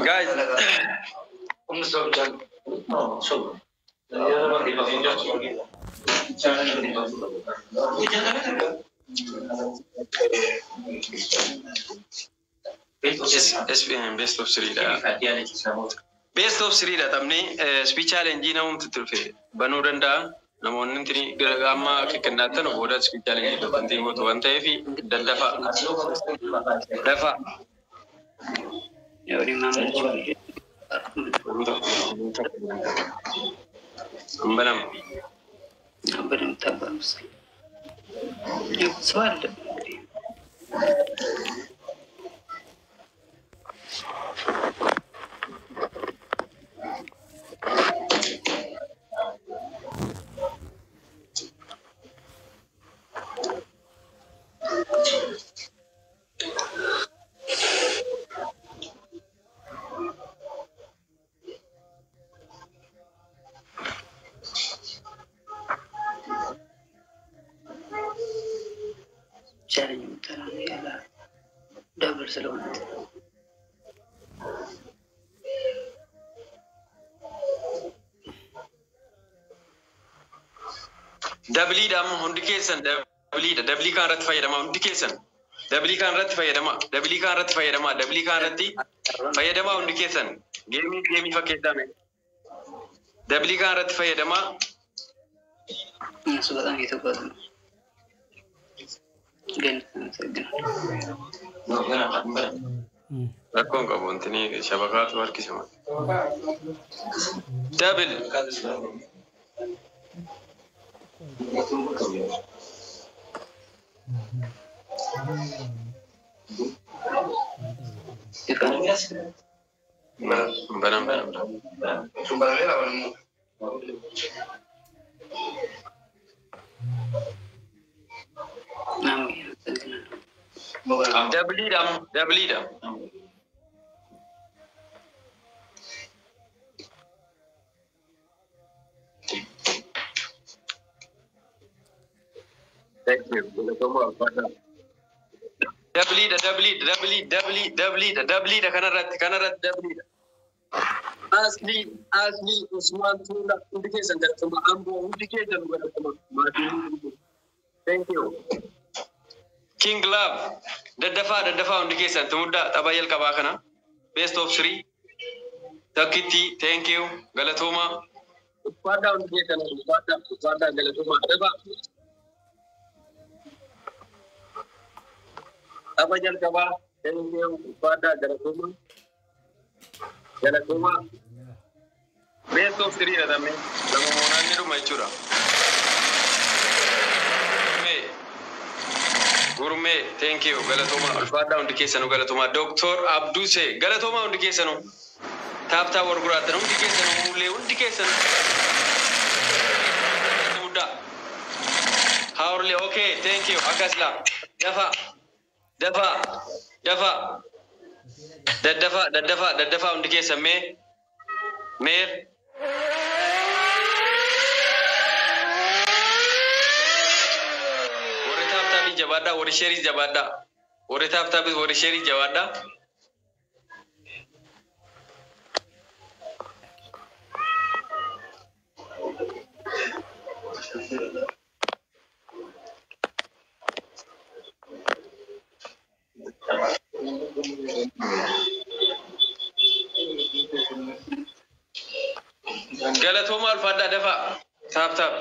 Guys, best of three dha. Best of three dha taphni speech challenge namumti turfe banuu danda'a. Namoonni amma akka kennaattan booda speech challenge dhufanii gootu waan ta'eef daddafa. Dafa. Banam. Dabliidha amma hundi keessan dabliidha. Dablii kan irratti fayyadama hundi keessan. Dablii kan irratti fayyadama. Dablii kan irratti fayyadama. Dablii kan irratti fayyadama hundi keessan. Geemii geemii fakkeessame. Dablii kan irratti fayyadama. እነሱ በጣም እየተጓዙ ነው። ግን አመሰግናለሁ። Rakkoon qabu wanti shabakaatu harkisama. Double. Banam banam. አመሰግናለሁ። Dabliidha dabliidha. Dabliidha dabliidha dablii dablii dabliidha dabliidha kanarratti kanarratti dabliidha. Asli Asli Usmaan Tuula hundi keessan galatuma Amboo hundi keessan galatuma maatiin hundi. Thank you. King Love daddafaa daddafaa hundi keessan tumuddaa tapha jalqabaa kana best of three takkitti thank you galatooma. Uffadhaa hundi keessan uffadhaa uffadhaa galatooma dafa. Tapha jalqabaa thank you uffadhaa galatooma galatooma. Best of three dha taphni lama moonaan ni dhuma jechuudha. Gurmee thank you galatooma ulfaadhaa hundi keessanuu galatooma Doktor Abduse galatooma hundi keessanuu taaptaa warguraatan hundi keessanuu mullee hundi keessanuu guddaa haawurlee okay thank you akkas laa dafa dafa dafa daddafa daddafa daddafa hundi keessan mee mee warri taaptaabii jabaadhaa warri sheerii jabaadhaa warri taaptaabii warri sheerii jabaadhaa. Galatooma ulfaadhaa dafa taap taap.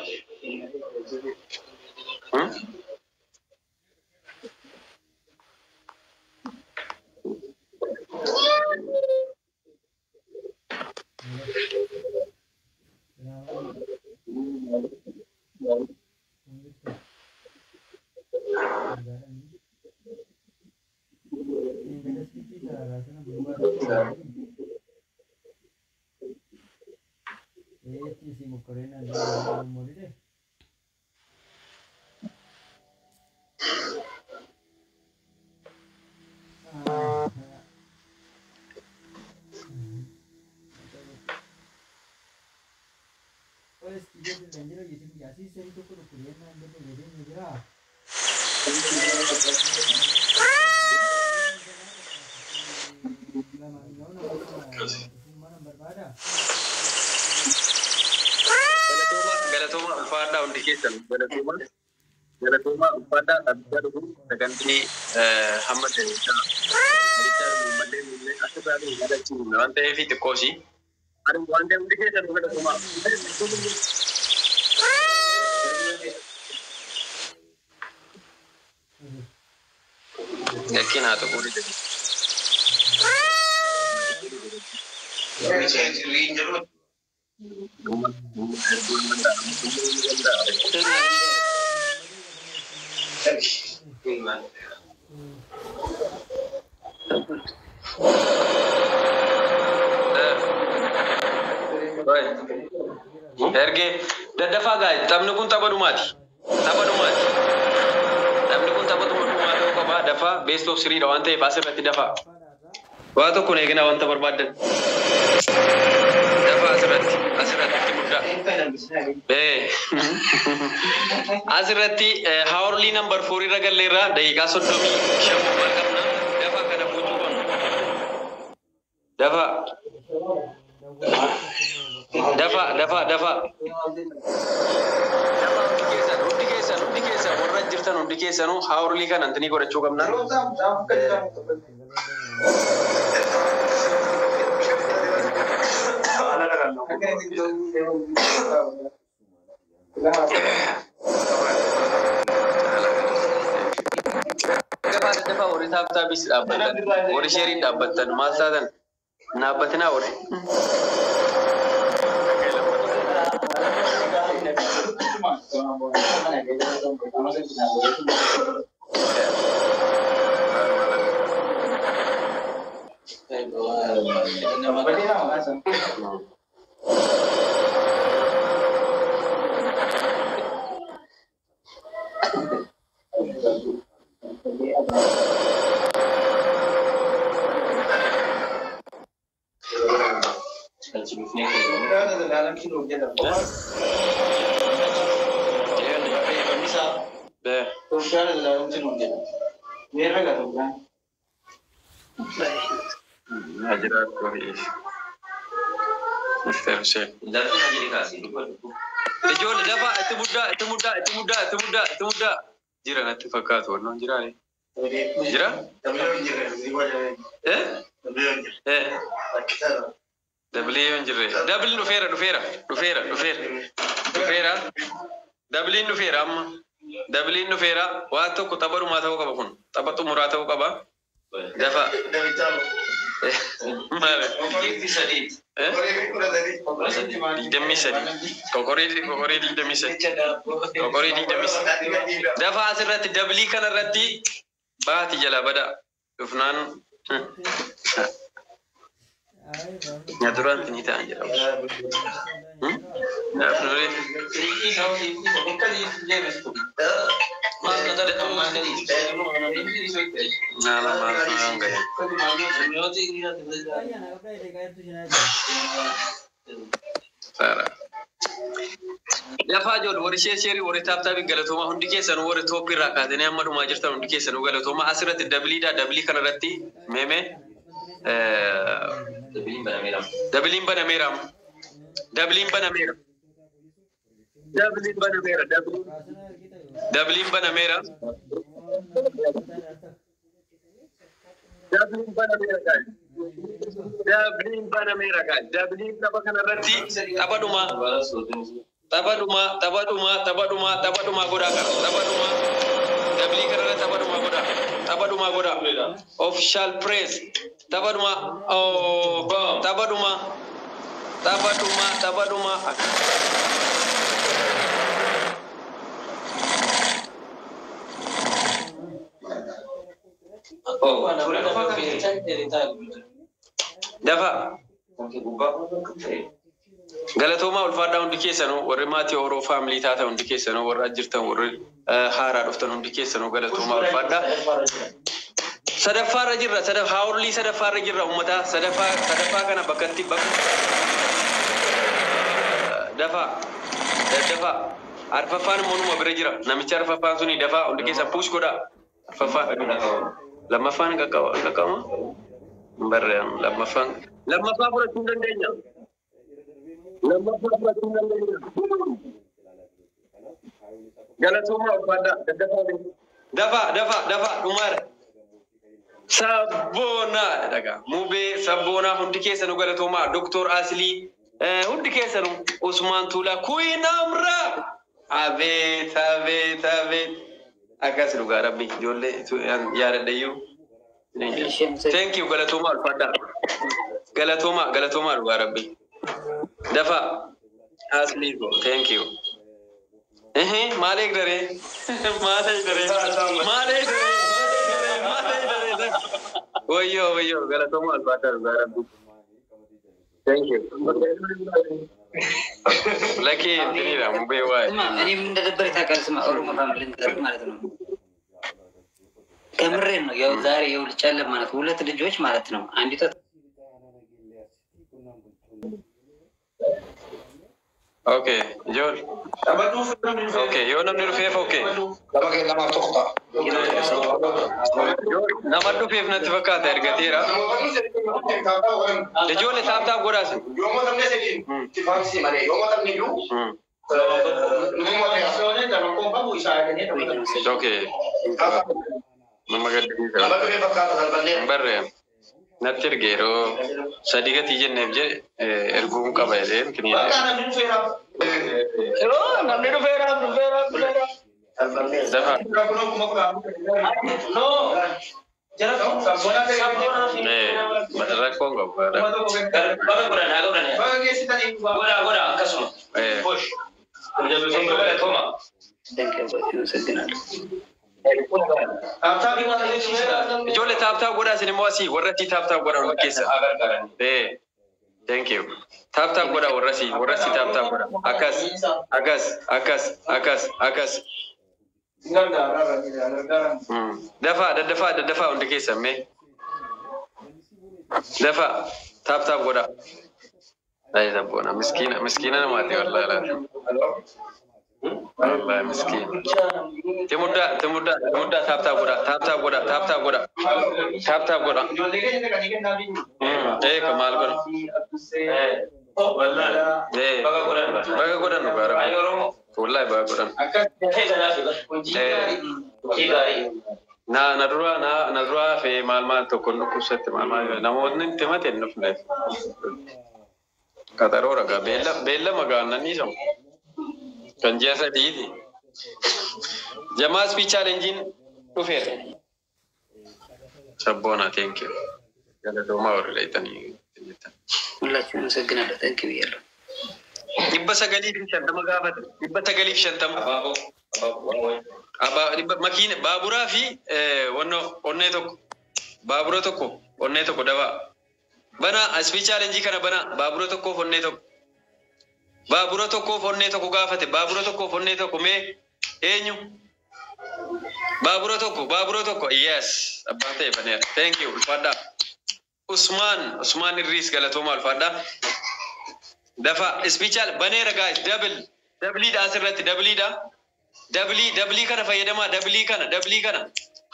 Galatoomaa ulfaadhaa hundi keessan galatoomaa. Galatoomaa ulfaadhaa dhaabbisaa dhufu sagantii hamma ta'e mallee mullee asirraa dhufu yaadachiifne waan ta'eef xiqqoosi. Waan ta'eef hundi keessan galatoomaa. Yakkiin haa ta'u. Ergee daddafaa gaa'e taphni kun tapha dhumaati. Tapha dhumaati. Taphni kun tapha dhumaa ta'uu qaba. Dafaa best of three dha waan ta'eef asirratti dafaa. Waa tokko eegina wanta barbaaddan. Dafaa asirratti asirratti muddaa. Asirratti haawurlii nambar 4 irra galleerra daqiiqaa 35 maal qabna. Dafaa kana fuuchuu qabna. Dafaa. Dafa dafa dafa. Hundi keessan hundi keessan warra jirtan hundi keessanuu haawurlii kana antanii godhachuu qabna. Dafa dafa warri taaptaabis dhaabbattan warri sheeriin dhaabbattan maal taatan dhaabbatinaa warri. Ijoollee dafa itti muddaa itti muddaa itti muddaa itti muddaa itti muddaa jira natti fakkaatu wannoon jiraane. Jira? Dabalee yoo hin jirre. Dabaliin dhufeera dhufeera dhufeera dhufeera dhufeera. Dabaliin dhufeera amma. Dabaliin dhufeera waa tokko tapha dhumaa ta'uu qaba kun tapha xumuraa ta'uu qaba. Dafa. Maali? 23. Kokorii kokorii 23. Kokorii 23. Dafa asirratti dabalii kanarratti baati jala bada dhufnaan Nyaturaan ni ta'an jedhamu. Lafaa ijoollee warri sheerii warri taaptaabii galatoomaa hundi keessanuu warri tooppii irraa kaatanii amma dhumaa jirtan hundi keessanuu galatoomaa asirratti dabiliidha dabilii kanarratti meemee dabiliin banameera dabiliin banameera dabiliin banameera dabiliin banameera dabiliin banameera dabiliin banameera dabiliin tapha kanarratti tapha dhumaa tapha dhumaa tapha dhumaa tapha dhumaa tapha dhumaa godhaa qaba tapha dhumaa dabilii kanarratti tapha dhumaa godhaa tapha dhumaa godhaa official press tapha dhumaa oh tapha dhumaa tapha dhumaa tapha dhumaa dafa galatoomaa ulfaadhaa hundi keessanuu warri maatii Oroo faamilii taatan hundi keessanuu warra jirtan warri haaraa dhuftan hundi keessanuu galatoomaa ulfaadhaa. Sadaffaarra jirra haawulii sadaffaarra jirra uummataa sadaffaa kana bakkatti bakka Dafaa daddafaa. Arfaffaan immoo numa bira jira. Namichi arfaffaan suni dafaa hundi keessan push godhaa. Arfaffaan lammaffaan qaqqaba qaqqabama. Hin barreeffam lammaffaan. Lammaffaa fudhachuu hin dandeenya. Lammaffaa fudhachuu hin dandeenya. Galatooma ulfaadhaa daddafaa. Dafaa dafaa dafaa dhumaadha. Sabboonaa dhagaa mubee sabboonaa hundi keessanuu galatoomaa Doktor Aslii hundi keessanuu Usmaan Tuulaa Kuyin Amraa abeet abeet abeet akkas dhugaa rabbi ijoollee yaadadhayyuu. Thank you, galatoomaa ulfaadhaa galatoomaa galatoomaa dhugaa rabbi dafaa Aslii ko thank you. Maal eegdaree maal eegdaree maal eegdaree maal eegdaree? Wayyoo wayyoo, galatoomaa ulfaadhaa dhugaa rabbi. Thank you. Lucky እንትኒidha mubee waa'ee. ስማ እኔም እንደደበረ ታውቃለህ። ስማ ኦሮሞ ፋሚሊ ማለት ነው። ከምሬን ነው። ያው ዛሬ ይኸውልህ ጨለማ ማለት ሁለት ልጆች ማለት ነው። አንዲቷ Okay, ijool. Okay, yoo namni dhufeef okay. Lama kee lamaaf tokko ta'a. Yoo nama dhufeef natti fakkaata ergateera. Ijoollee tap tap godhaas. Yoo motamne sadiin tifaansii malee yoo motamne iyyuu nu moteera. Okay. Nama gaddisiisa. Nama dhufee fakkaata salphallee. Hin barree. Natti erge yeroo sadii gatii jenneef jedhe erguun qaba jedhee intini jedhe. Namni dhufeera dhufeera dhufeera. Dafa. No. Rakkoon qabu. Baga godhan haa godhan. Godhaa godhaa akkasuma. አመሰግናለሁ። Ijoollee tap tap godhaa isin immoo asii warra asii tap tap godhaa hundi keessa. Thank you. Tap tap godhaa warra asii tap tap godhaa. Akkas akkas akkas akkas akkas. Dafaa daddafaa daddafaa hundi keessan mee. Dafaa tap tap godhaa. Ay sabboona miskiina miskiina namaati wallahi laata. Wallahi miskiina. Timuddaa timuddaa timuddaa tap tap godhaa tap tap godhaa tap tap godhaa tap tap godhaa. Eeka maal godha? Baga godhan dhugaa rabbi. Wallahi baga godhan. Na na dura na na dura fi maal maal tokko dhukkubsatte maal maal namoonni itti himate hin dhufneef. Qaxaroo ragaa beellama gaannanii samu. Kan ji'a sadiiti. Jamaa speech challenge dhufeera. Sabboona thank you. Galatoomaa warri leetanii jettan. ሁላችሁም አመሰግናለሁ። Thank you ብያለሁ። 950 gaafate. 950. Dhibba makiina baaburaa fi wannoo onnee tokko baabura tokko onnee tokko dabaa. Bana speech challenge kana bana baabura tokkoof onnee tokko. Baabura tokkoof onnee tokko gaafate. Baabura tokkoof onnee tokko mee eenyu? Baabura tokko baabura tokko yes abbaan ta'e baneera. Thank you ulfaadhaa. Usmaan Usmaan Irriis galatooma ulfaadhaa. Dafa speech baneera guys double doubleiidha asirratti doubleiidha. Double double kana fayyadamaa double kana double kana.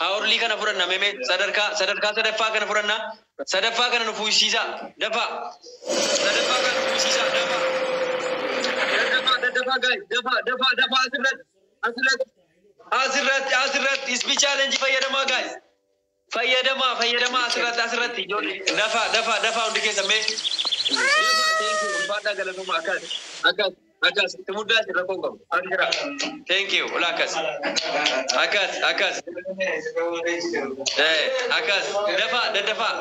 Haawurlii kana fudhanna mee sadarkaa sadarkaa sadaffaa kana fudhanna. Sadaffaa kana nu fuusisaa dafa. Sadaffaa kana nu fuusisaa dafa. Dafa dafa guys dafa dafa dafa asirratti asirratti asirratti asirratti speech challenge fayyadamaa guys. Fayyadamaa fayyadamaa asirratti asirratti ijoollee dafa dafa dafa hundi keessa mee. Dafa thank you ulfaadhaa galatoomaa akkas akkas akkas itti muddaa asirra rakkoon qabu. Asirra thank you ula akkas akkas akkas akkas dafa daddafaa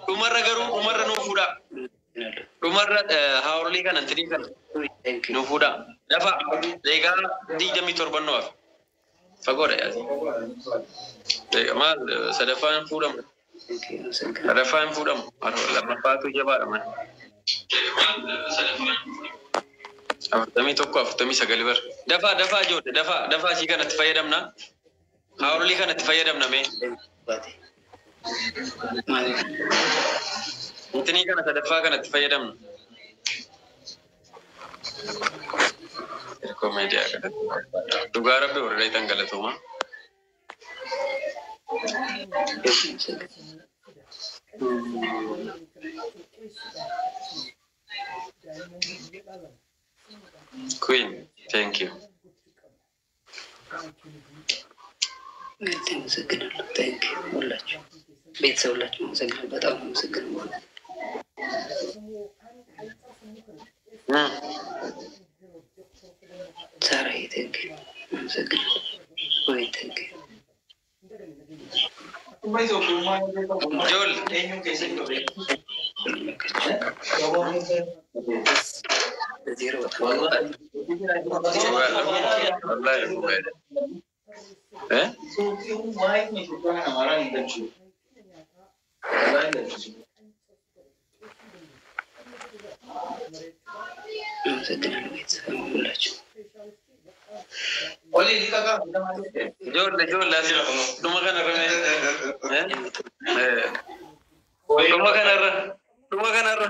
dhumarra garuu dhumarra nuu fuudhaa dhumarra haawurlii kana intinii kana Thank you. nuu fuudhaa dafa eegaa 27 nu hafe fagoodha yaasi. Maal sadaffaan hin fuudhamu. Thank you. አመሰግናለሁ። Sadaffaan hin fuudhamu. Lammaffaatu jabaadha mana. 41 49 bara. Dafaa dafaa ijoollee dafaa dafaa asii kanatti fayyadamna. Haawurlii kanatti fayyadamna mee. ባቴ ማለት Intinii kana sadaffaa kanatti fayyadamna. Komeediyaa galatooma. Dhugaa rabbi warra dhayitan galatooma. Queen, thank you. አመሰግናለሁ። Thank you ሁላችሁ ቤተሰብ ሁላችሁ አመሰግናለሁ። በጣም አመሰግናለሁ። ሳራዬ thank you አመሰግናለሁ። ወይ thank you. Jool. ዜሮ በጣም ከባድ ነው። Wallahi dhugaadha. Eh? አመሰግናለሁ ቤተሰብ ሁላችሁ። Ijoollee ijoollee as dhuma kanarra mee? Eh? Dhuma kanarra dhuma kanarra.